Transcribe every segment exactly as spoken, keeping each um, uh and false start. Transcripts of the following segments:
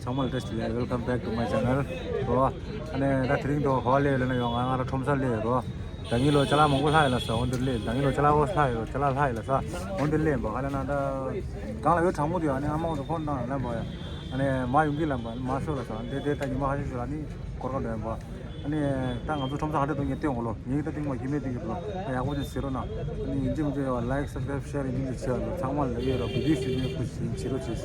ཚང་མ་ལ་བཀྲ་ཤིས་བདེ་ལེགས། Welcome back to my channel རོ། ཨ་ནི་ད་དེ་རིང་དུ་ཧོ་ལེ་ལ་ན་ཡོང་ང་ང་ར་ཁྲོམ་ས་ལེ་རོ། ད་ངི་ལོ་ཅ་ལག་མང་པོ་ལྷག་ཡོད་ལ་ས་འོན་ཏེ་ལེ། ད་ངི་ལོ་ཅ་ལག་ཧོ་ལྷག་ཡོད་ཅ་ལག་ལྷག་ཡོད་ལ་ས་འོན་ཏེ་ལེ་འབའ་ཧ་ལ་ན་ད་གང་ལ་ཡོད་གྲང་མོ་དེ་ཨ་ནི་ཨ་མ་འོང་དུ་ཕོན་བཏང་ལ་འབའ་ཡ། ཨ་ནི་མ་ཡོང་གི་ལ་འབའ་མ་ཤོ་ལ་ས་འདི་དེ་ད་ཉི་མ་ཧ་ཤི་ཤོ་ལ་ནི་སྐོར་ག་འགྲོ་ཡ་འབའ། ཨ་ནི་ད་ང་ཚོ་ཁྲོམ་ས་ཧ་ཏེ་དུ་ངས་སྟོན་འོ་ལོ། ངས་ད་ཏིང་མ་ཡིན་མེད་ཏིང་གི་ལོ། ད་ཡག་པོ་ཅིག་ཟེར་རོ་ན། ཨ་ནི་ཡིན་གཅིག་མིན་གཅིག་ཡོད་པ་ལའིག་སབ་སི་ཀ་རེབ་ཤེར་ཡིན་གཅིག་མིན་གཅིག་བྱེད་རོ། ཚང་མ་ལ་ཡོད་རོ། བི་ཌིའོ་ཞིག་ནས་ཁུ་ཞིག་བྱེད་རོ་ཅིག།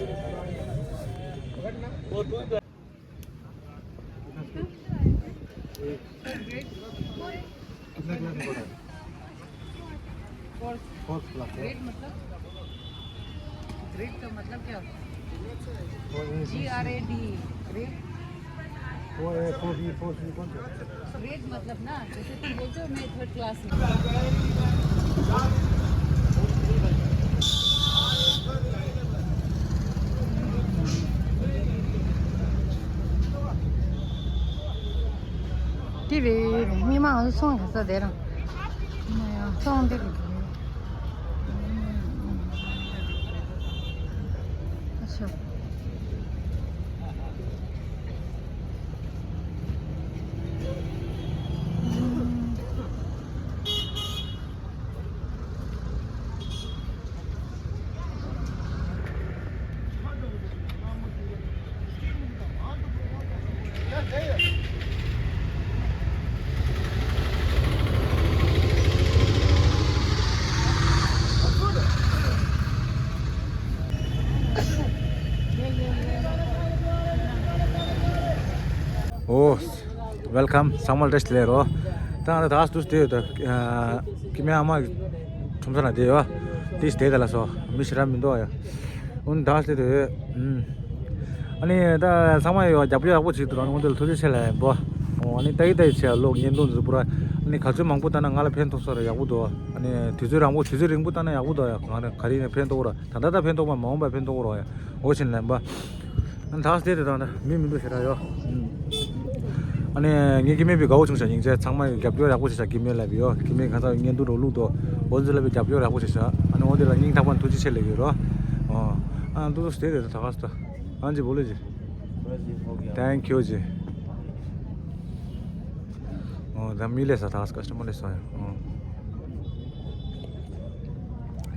कितना क्लास में पढ़ा है? फोर्थ। फोर्थ क्लास है। ग्रेड मतलब? ग्रेड का मतलब क्या होता है? Four A, G R A D. Grade. Four A, four B, four C कौन सा? ग्रेड मतलब ना, जैसे तुम बोलते हो मैं थर्ड क्लास में। དེ་རེད། སྔོན་མ་ང་ཚོ་ཚོང་རྒྱག་ས་དེ་རང་། ཚོང་དེ་རེད། ཨ་ཤོ། ཨོ། Welcome ཚང་མ་ལ་བཀྲ་ཤིས་བདེ་ལེགས་རོ། ད་ང་ད་དུས་དེ་ཡོད་ད། ཀི་མེ་ཨ་མ་ཁྲོམ་ས་ན་བསྡད་ཡོད། དེ་བསྡད་ད་ལ་སོ་མི་ཞེ་དྲག་མི་འདུག་ཡ། འོན་ད་དེ་དེ་ཡོད། ཨ་ནི་ད་ཚང་མ་ཡོད་རྒྱབ་སྐྱོར་ཡག་པོ་བྱེད་འདུག་ར། འོན་ཏེ་ལ་ཐུགས་རྗེ་ཆེ་ལ་ཡིན་པོ། ཨ་ནི་ད་ཡི་ད་ཡི་ཆེ་ལོ་ངན་དུ་འཛུལ་པོ་ར། ཨ་ནི་ག་ཚོད་མང་པོ་ད་ན་ང་ལ་ཕན་ཐོགས་སོ་ར་ཡག་པོ་འདུག་ཨ་ནི་དུས་ཚོད་རིང་པོ་དུས་ཚོད་རིང་པོ་ད་ན་ཡག་པོ་འདུག་ཡ། ང་ར་ག་རེ་ཡིན་ན་ཕན་ཐོགས་ར། ད་ད་ད་ཕན་ཐོགས་པ་མ་འོངས་པ་ཕན་ཐོགས་ར་ཡ། འོ་ཕྱིན་ལན་པ། ཨ་ནི་ད་སྟེ་དེ་དང་ད་མི་མི་འདུག་ཞེ་དྲག་ཡོད། ཨ་ནི་ངས་ཀྱི་མེད་པའི་དགའ་བོ་བྱུང་ཤག་སྙིང་རྗེ། ཚང་མས་རྒྱབ་སྐྱོར་ཡག་པོ་བྱེད་ཤག་ཀྱི་མེད་ལབ་ཡོད། ཀྱི་མེད་གང་ཚ་བའི་བརྙན་ཐུང་རོ་ལུག་དོ་འོ་ཚོ་ལབ་པའི་རྒྱབ་སྐྱོར་ཡག་པོ་བྱེད་ཤག་ཨ་ནི་འོ་དེ་ལ་སྙིང་ཐག་པ་ཐུགས་རྗེ་ཆེ་ལབ་ཡོད་རོ། ཨ་ནི་འདུག་སྟེ་དེ་ད་ག་སྟ་ཨ་ནི་ཇི་བོ་ལེ་ཇི། Thank you ཇི། ཨོ་ད་མི་ལས་ས་ད་ག་སྟ་མོ་ལས་ས་ཡ། ཨོ།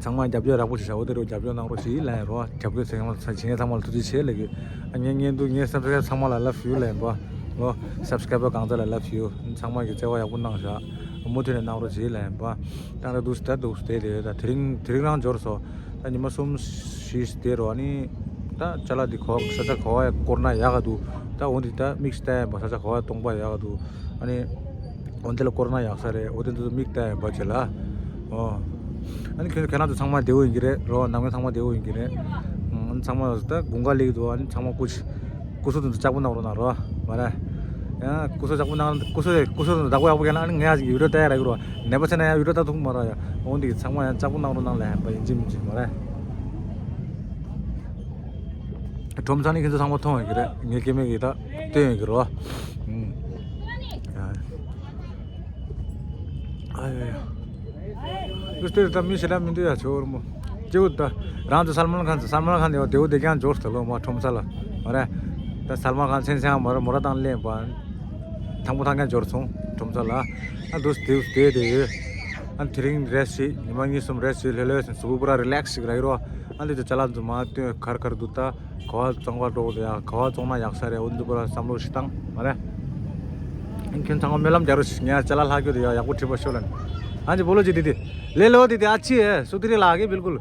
ཚང་མ་རྒྱབ་སྐྱོར་ཡག་པོ་ཞིག་བྱའོ། དེ་རུ་རྒྱབ་སྐྱོར་གནང་རོགས་ཞེས་ལན་རོ། རྒྱབ་སྐྱོར་ཚང་མ་བྱེད་མཁན་ཚང་མ་ལ་ཐུགས་རྗེ་ཆེ་ལབ་གི། ཨ་ངའི་བརྙན་ཐུང་ངའི་སབ་སི་ཀ་རེབ་ཚང་མ་ལ་ལབ་ཡོད་ལན་པ། ལོ། སབ་སི་ཀ་རེབ་གང་ཚ་ལ་ལབ་ཡོད། ཚང་མ་གི་བརྩེ་བ་ཡག་པོ་གནང་བཞག་མུ་མཐུད་ནས་གནང་རོགས་ཞེས་ལན་པ། ད་ད་འདུག་ད་འདུག་དེ་དེ་ད་དེ་རིང་དེ་རིང་རང་འབྱོར་སོ། ད་ཉི་མ་གསུམ་བཞི་དེ་རོ། ཨ་ནི་ད་ཅ་ལག་འདི་གོ་ས་ཆ་གོ་བ་ཡ་སྐོར་ན་ཡག་ག་འདུག་ད་འོ་འདི་ད་དམིགས་བལྟ་ཡ་པ་ས་ཆ་གོ་བ་ཡ་སྟོང་པ་ཡག་ག་འདུག་ཨ་ནི། འོ་འདི་ལ་སྐོར་ན་ཡག་ས་རེད། འོ་དེ་ཚོ་མིག་བལྟ་ཡ་བ་བྱེད་ལ། ཨོ། ཨ་ནི་ཁྱོད་ཁྱེད་རང་ཚོ་ཚང་མ་བདེ་བོ་ཡིན་གྱི་རེད་རོ། ནང་མི་ཚང་མ་བདེ་བོ་ཡིན་གྱི་རེད། ཨ་ནི་ཚང་མ་ད་དགུན་ཁ་སླེབས་འདུག་ཨ་ནི་ཚང་མ་སྐུ་སྐུ་གཟུགས་དེ་ཚོ་ལྕགས་པོ་གནང་རོགས་གནང་རོ། མ་རེད། ཡང་སྐུ་གཟུགས་ལྕགས་པོ་གནང་སྐུ་གཟུགས་སྐུ་གཟུགས་དེ་ཚོ་བདག་པོ་ཡག་པོ་བྱས་ན་ཨ་ནི་ངས་ཡག་ཅིག་ཡུ་རོ་ལྟ་ཡ་རག་གི་རོ། ནད་པ་ཚེ་ན་ཡང་ཡུ་རོ་ལྟ་ཐུབ་མ་རེད་ཡ། འོ་འདི་ཚང་མ་ཡང་ལྕགས་པོ་གནང་རོགས་གནང་ལ་ཡང་པ་ཡིན་གཅིག་མིན་གཅིག་མ་རེད། ཁྲོམ་ཚང་ནི་ཁྱེད་ཚོ་ཚང་མ་མཐོང་ཡོད་ཀྱི་རེད། ངས་སྐྱེ་དམན་གྱིས་ད་སྟོན་ཡོད་ཀྱི་རེད་བ། ཨུམ། ཡ། ཨ་ཡ་ཡ། ལུས་སྟེར་ད་མི་ཞེ་དྲག་མི་འདུག་ཡ། ཆོ་ར་མོ། སྐྱེ་བོ་ད་རང་ཚོ་སལ་མན་ཁཱན་ཚོ་སལ་མན་ཁཱན་དེ་བ་དེ་བོ་དེ་ཀྱང་འབྱོར་ཐལ་ལོ་མ་ཁྲོམ་ས་ལ། མ་རེད། ད་སལ་མན་ཁཱན་སེམས་སེམས་མ་རེད་མོ་ར་དང་ལེན་པ། ཐང་པོ་ཐང་ཀྱང་འབྱོར་སོང་ཁྲོམ་ས་ལ། ཨ་འདུག་དེ་དེ་དེ་ཡོད། ཨ་དེ་རིང་རེས་ཤིག་ཉི་མ་གཉིས་གསུམ་རེས་ཤིག་ལྷོད་ལྷོད་ཟིན་གཟུགས་པོ་ར་རི་ལེགས་ཤིག་ར་ཡོད་རོ། ཨ་འདི་ཚོ་ཅ་ལག་འཛུགས་མ་སྟོན་གར་གར་འདུག་ད། ག་བ་བཙོང་བ་འགྲོ་དེ་ཡ་ག་བ་བཙོང་ན་ཡག་ས་རེད། འོ་འདི་པར་བསམ་བློ་ཞིག་བཏང་མ་རེད། ཁྱོད་ཚང་མ་སྨོན་ལམ་རྒྱག་རོགས་ཞིག་ངས་ཅ་ལག་ལྷག་རྒྱུ་དེ་ཡ་ཡག་པོ་བྲིས་པ་ཤོད་ལ་ནི། हाँ जी बोलो जी दीदी। ले लो दीदी अच्छी है सुथरी लागे बिल्कुल।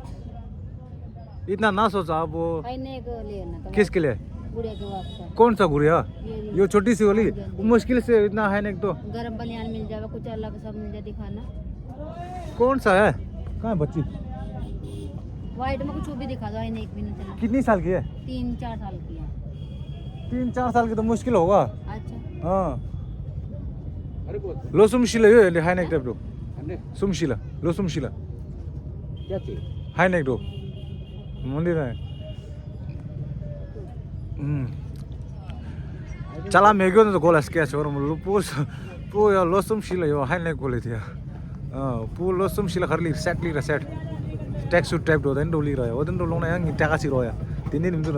इतना ना सोचो आप वो। हाई नेक लेना तो किसके लिए? गुड़िया के वास्ते। कौन सा गुड़िया? ये, ये। यो छोटी सी वाली। हाँ जी, हाँ जी। मुश्किल से इतना हाई नेक तो। गरम बनियान मिल जाएगा कुछ अलग सा मिल जाए दिखाना। कौन सा है? कहाँ है बच्ची? वाइट में कुछ भी दिखा दो, आई नहीं, एक भी नहीं चला। कितनी साल की है? तीन चार साल की है। तीन चार साल की तो मुश्किल होगा। अच्छा। हाँ। अरे बोल। Lo sum shila yo, le high neck type lo. Ande? Sum shila, lo sum shila. क्या चाहिए? High neck lo. मुंडी रहे। हम्म। चला मैं क्यों तो गोला स्केच और मुल्लू पूछ। पू या लो सुम शीला यो हाई नेक गोले थिया। अ, पू लो सुम शीला खरली सेट ली सेट। ट्रैक सूट टाइप दो दिन डोली रहा है। वो दिन डोलों ना यंग टैका सी रोया। तीन दिन मिंदुर।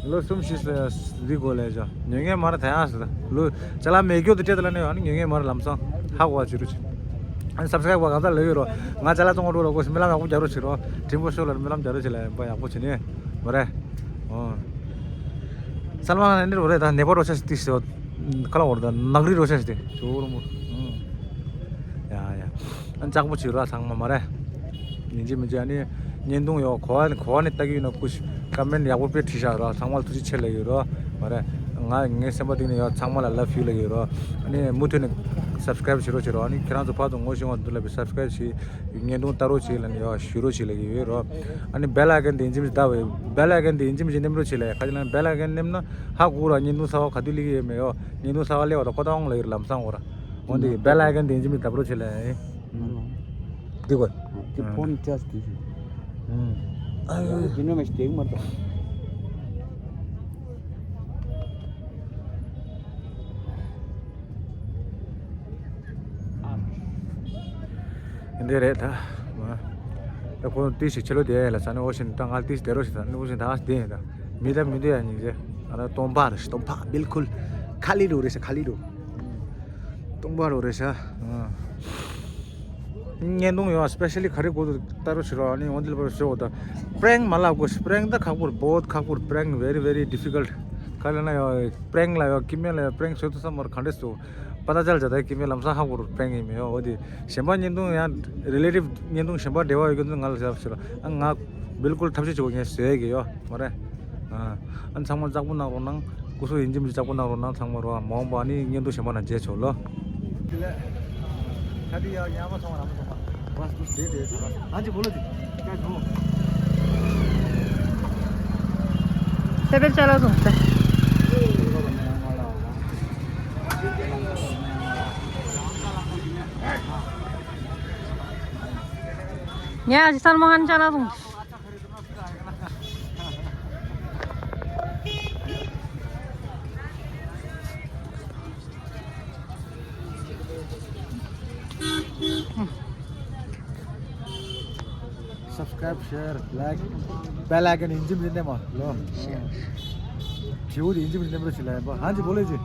ལོ་གསུམ་བཞི་ཟེར་འདི་གོ་ལས་ཅོ་ཉོ་ངེས་མ་ར་ཐ་ཡང་ཟེར་ལོ་ཅ་ལག་མེད་རྒྱུ་དེ་སྤྲད་ད་ལ་ནི་ཡང་ནི་ཉོ་ངེས་མ་ར་ལམ་སང་ཧ་གོ་བ་བྱེད་རུ་ཆེ། ཨ་ནི་སབ་སི་ཀ་རའིབ་པ་གང་ཚ་ལ་ཡོད་རོ། ང་ཅ་ལག་བཙོང་བ་འགྲོ་རོ་གོ་སྨོན་ལམ་ཡག་པོ་རྒྱག་རོ་བྱེད་རོ། དྲིན་པོ་ཤོར་ལ་སྨོན་ལམ་རྒྱག་རོ་བྱེད་ལ་ཡང་པ་ཡག་པོ་བྱེད་ནི་མ་རེད། ཨོ། སལ་མ་ཁན་ནི་རོ་རེད་ད་ནེ་པ་རོ་ཆ་ཞིག་ཏི་ཤོ་ཁ་ལ་འོར་ད་ནག་རི་རོ་ཆ་ཞིག་ཏི་ཤོ་རོ་མོ། ཡ་ཡ། ཨ་ནི་ལྕགས་པོ་བྱེད་རོ་ཚང་མ་མ་རེད། ཡིན་གཅིག་མིན་གཅིག་ཨ་ནི་བརྙན་ཐུང་ཡོད་གོ་བ་ནི་གོ་བ་ནི་ལྟ་གི་ཡོད་ན་ཀུ་ཤི་ཀ་མེན་ཡག་པོ་དཔེ་བྲིས་ཤག་རོ། ཚང་མ་ལ་ཐུགས་རྗེ་ཆེ་ལབ་ཡོད་རོ། མ་རེད། ང་ངའི་སེམས་པ་གཏིང་ནས་ཡོད་ཚང་མ་ལ་ལབ་ཡུ་ལབ་ཡོད་རོ། ཨ་ནི་མུ་མཐུད་ནས་སབ་སི་ཀ་རའིབ་བྱེད་རོགས་བྱེད་རོགས། ཨ་ནི་ཁྱེད་རང་ཚོ་ཕར་ཚུར་ངོ་ཤེས་པ་འདུག་ལབ་པའི་སབ་སི་ཀ་རའིབ་བྱེད། བརྙན་ཐུང་ལྟ་རོགས་བྱེད་ལབ་ནས་ཡོད་ཞུ་རོགས་བྱེད་ལབ་ཀྱི་ཡོད་རོ། ཨ་ནི་བེལ་ཨའི་ཀོན་དེ་ཡིན་གཅིག་མིན་གཅིག་བདའ་བས་བེལ་ཨའི་ཀོན་དེ་ཡིན་གཅིག་མིན་གཅིག་ནེམ་རོགས་བྱེད་ལབ་ཡ་ཁ་ཅིག་ལ་བེལ་ཨའི་ཀོན་ནེམ་ན་ཧ་གོ་རོ། བརྙན་ཐུང་གསར་པ་ག་དུས་སླེབས་ཀྱི་ཡོད་མེད་ཡོད། བརྙན་ཐུང་གསར་པ་སླེབས་པ་དང་ཁོ་ཐག་འོང་ལབ་ཡོད་ལམ་སང་འོ་ར། འོན་ཏེ་བེལ་ཨའི་ཀོན་དེ་ཡིན་གཅིག་མིན་གཅིག་བདའ་རོགས་བྱེད་ལབ་ཡ། འདི་གོ། དེ་ཕོན་ཅས་དེ་ཞིག་ཨ་ཡོ། དེ་ནས་མ་ཞིག་དེ་མ་ཏོ། འདི་རེད་ད། ད་ཁོ་ཏི་ཞིག་ཆེ་ལོ་དེ་ལ་ས་ནི་འོ་ཞིན་ད་ང་ཏི་ཞིག་དེ་རོ་ཞིག་ད་ནི་འོ་ཞིན་ད་ཨ་དེ་ཡིན་ད། མི་ད་མི་དེ་ཡ་ཉིན་རེ། ཨ་ད་སྟོང་པ་རེ་ཞིག་སྟོང་པ་བིལ་ཁུལ། ཁ་ལི་རུ་རེ་ཞིག་ཁ་ལི་རུ། སྟོང་པ་རུ་རེ་ཞིག་བརྙན་ཐུང་ཡོད་སི་པེ་ཤ་ལི་ག་རེ་གོ་དུ་ལྟ་རུ་ཞིག་རོ། ཨ་ནི་འོན་ཏེ་ལ་པར་ཞོག་ད། པྲེང་མ་ལབ་གོ་ཞིག་པྲེང་ད་ཁག་པོར་བོད་ཁག་པོར་པྲེང་very very difficult། ག་ལ་ན་ཡོད་པྲེང་ལ་ཡོད་ཀི་མེ་ལ་ཡོད་པྲེང་ཤོད་དུ་ས་མར་ག་འདྲེ་སུ། པ་ད་ཅལ་ཇ་ད་ཀི་མེ་ལམ་སང་ཧ་གོ་རུ་པྲེང་ཡིན་མེད་ཡོད་འོ་དེ། གཞན་པ་བརྙན་ཐུང་ཡང་རི་ལེ་ཊིབ་བརྙན་ཐུང་གཞན་པ་འབྲེལ་བ་ཡོད་ཀྱི་འདུག་ང་ལ་ཞབས་ཞུ་རོགས། ཨ་ང་བིལ་ཀུལ་ཐབས་ཤེས་བྱེད་དགོས་ངས་བཟོས་ཀྱི་ཡོད་མ་རེད། ཨ་ཨ་ཚང་མ་ལྕགས་པོ་གནང་རོགས་གནང་། སྐུ་གཟུགས་ཡིན་གཅིག་མིན་གཅིག་ལྕགས་པོ་གནང་རོགས་གནང་ཚང་མ་རོགས། མ་འོངས་པ་ནི་བརྙན་ཐུང་གཞན་པ་ནང་མཇལ་ཆོག་ལོ། ཁ་དི་ཡ་ཡ་མ་ཚང་མ་ར་མ་ཚང་མ། बस बस दे दे बस। हाँ जी बोलो जी। क्या दो? टेबल चला सकते हैं। ཉ་ཅི་སལ་མ་ཁན་ཅ་ན་སོང་། Subscribe, share, like, bell icon ཡིན་གཅིག་མིན་གཅིག་ནས་མ་ལོ། བྱིའུ་དེ་ཡིན་གཅིག་མིན་གཅིག་ནས་མ་ལོ་ཞིག་ལ་ཡིན་པ། ཧན་ཅི་བོ་ལེ་ཅི།